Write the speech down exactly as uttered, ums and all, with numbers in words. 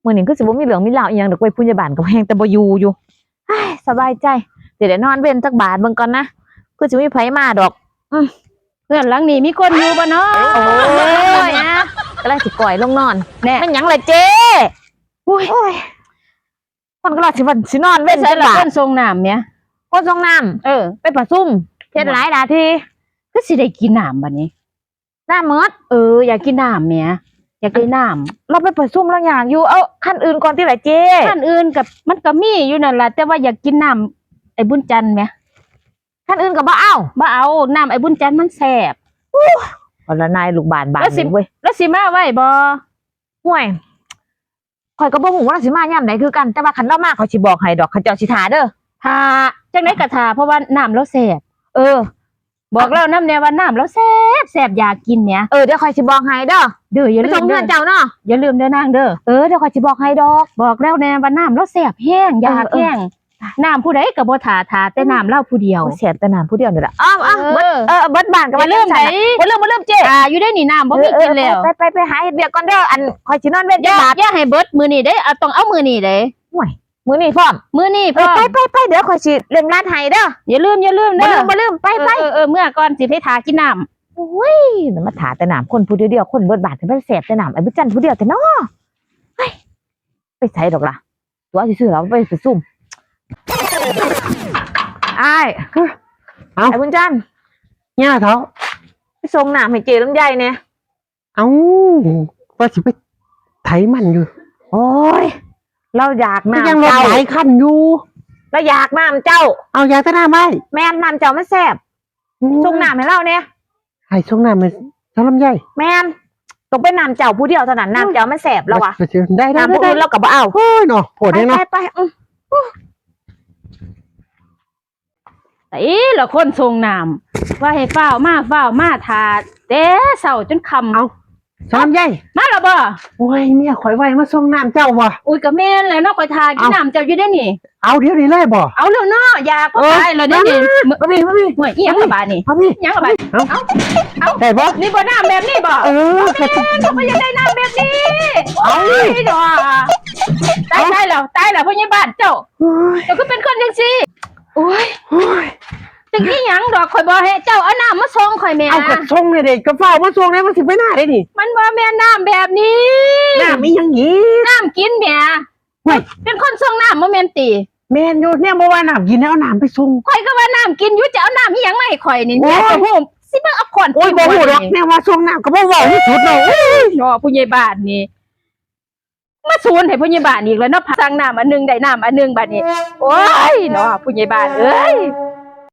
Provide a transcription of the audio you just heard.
มื้อนี้คือสิบ่มีเรื่องมีราวอีหยังดอกเว้ย ผู้ใหญ่บ้านก็แฮ่งแต่บ่อยู่อยู่ อ้าย สบายใจ สิได้นอนเวนจักบาดเบิ่งก่อนนะ คือสิมีไผมาดอก อืม เฮือนหลังนี้มีคนอยู่บ่น้อ โอ้ย กำลังสิก่อยลงนอน แน่ แม่นหยังล่ะเจ้ โอ้ย โอ้ย คนกำลังสิวันสินอนเวน ไปไสล่ะ จักบาด คนส่งน้ำแหม คนส่งน้ำ เออ ไปประชุม เฮ็ดหลายหน้าที่ คือสิได้กินน้ำบัดนี้ น้ำหมด เออ อยากกินน้ำแหม อยากได้น้ำ เราไปประชุมเราอยากอยู่ เอาคันอื่นก่อนติล่ะเจ้ คันอื่นก็ มันก็มีอยู่นั่นล่ะ แต่ว่าอยากกินน้ำไอ้บุญจันทร์แหม คันอื่นก็บ่เอา บ่เอา น้ำไอ้บุญจันทร์มันแซ่บ เอาละนายลูกบ้านบ้าน แล้วสิ นี้เว้ย แล้วสิมาไว้บ่ ห่วย ข่อยก็บ่ฮู้ว่าลาวสิมายามใดคือกัน แต่ว่าคันลาวมาข่อยสิบอกให้ดอก เขาเจ้าสิท่าเด้อ ท่า จั่งใดก็ท่า เพราะว่าน้ำลาวแซ่บ เออ บอกลาวนำแหน่ว่าน้ำลาวแซ่บ แซ่บอยากกินแหม เออ เดี๋ยวข่อยสิบอกให้เด้อ เด้อ อย่าลืม ไปส่งเฮือนเจ้าเนาะ อย่าลืมเด้อนางเด้อ เออ เดี๋ยวข่อยสิบอกให้ดอก บอกลาวแหน่ว่าน้ำลาวแซ่บแฮง อยากแฮง เออ เออ น้ำผู้ใดก็บ่ท่า ท่าแต่น้ำลาวผู้เดียว โอ้ย แซ่บแต่น้ำผู้เดียวนี่ล่ะ อ้าว อ้าว เออ เบิด เออ เบิดบ้านก็ว่า อย่าลืม จั่งซั่นล่ะ เด้อ บ่ลืม บ่ลืมเจ้ ท่าอยู่เด้นี่ น้ำบ่มีกินแล้ว เออ เออ ไป ไป ไปหาเฮ็ดเวียกก่อนเด้อ อันข่อยสินอนเวนจักบาด อย่า อย่าให้เบิดมื้อนี้เด้ เอา ต้องเอามื้อนี้เด้ โอ้ย มื้อนี้พร้อม มื้อนี้พร้อม เออ ไป ไป ไป เดี๋ยวข่อยสิเร่งรัดให้เด้อ อย่าลืม อย่าลืมเด้อ บ่ลืม บ่ลืม ไป เออ ไป เออ เออ เมื่อก่อนสิไปท่ากินน้ำ โอ้ย มันมาท่าแต่น้ำคนผู้เดียวๆ คนเบิดบ้าน แต่มันแซ่บแต่น้ำไอ้บุญจันทร์ผู้เดียวแต่น้อ เฮ้ย ไปไสดอกล่ะ ตั๋วซื่อๆ แล้วไปประชุม อ้าย เอ้า ไอ้บุญจันทร์ ย่าเฒ่า ไปส่งน้ำให้เจ้ลำไยแหน่ เอ้า ว่าสิไปไถมันอยู่ โอ้ย ลาวอยากน้ำ ก็ยังรถ เจ้า หลายคันอยู่ ลาวอยากน้ำเจ้า เอา อยากแต่น้ำอ้าย แม่น น้ำเจ้ามันแซ่บ โอ้ย ส่งน้ำให้ลาวแหน่ ให้ส่งน้ำให้เจ้าลำไย แม่น ต้องเป็นน้ำเจ้าผู้เดียวเท่านั้น น้ำเจ้ามันแซ่บแล้ววะ ได้ ได้ น้ำผู้อื่น ได้ ลาวก็บ่เอา โอ้ยเนาะ โพดแฮงเนาะ ไป ไป ไป อืม ไอ้ละคนส่งน้ำ ว่าให้ฟ้าวมา ฟ้าวมา ท่าแต่เช้าจนค่ำ เอา สาวลำไย มาแล้วบ่ โอ้ย เมียข่อยว่าให้มาส่งน้ำเจ้าว่ะ อุ้ย ก็แม่นแล้วเนาะ ข่อยท่ากิน เอ้า น้ำเจ้าอยู่เด้นี่ เอาเดี๋ยวนี้เลยบ่ เอาแล้วเนาะ อยาก เออ ตายแล้วเด้นี่ มา มาพี่ มาพี่ โอ้ย อีหยังละบาดนี่ มาพี่ อีหยังละบาด เอา เอา เอา ได้บ่ นี่บ่น้ำแบบนี้บ่ เออ แม่น ข่อยอยากได้น้ำแบบนี้ เอา โอ้ยเนาะ ตาย เอา ตายแล้ว ตายแล้ว พยาบาลเจ้า โอ้ย เจ้าคือเป็นคนจังซี่ โอ้ย โอ้ย จังอีหยังดอก ข่อยบอกให้เจ้าเอาน้ำมาส่งข่อยแหม่ เอาก็ส่งเลยเด้ ก็ฟ้าวมาส่งเลย มันสิไปหน้าได้นี่ มันบ่แม่นน้ำแบบนี้ น้ำอีหยังอีก น้ำกินแหม่ เฮ้ย เป็นคนส่งน้ำบ่แม่นติ แม่นอยู่ เนี่ยบ่ว่าน้ำกินแล้วเอาน้ำไปส่ง ข่อยก็ว่าน้ำกินอยู่ จะเอาน้ำอีหยังมาให้ข่อยนี่ โอ้ย แม่ก็ฮู้ สิมาเอาขอน โอ้ย บ่ฮู้ดอก แม่ว่าส่งน้ำก็บ่เว้าให้สุดเนาะ โอ้ย เนาะ ผู้ใหญ่บ้านนี่ มาสูนให้ผู้ใหญ่บ้านอีกแล้วเนาะ สั่งน้ำอันหนึ่งได้น้ำอันหนึ่งบัดนี้ โอ้ยเนาะ ผู้ใหญ่บ้านเอ้ย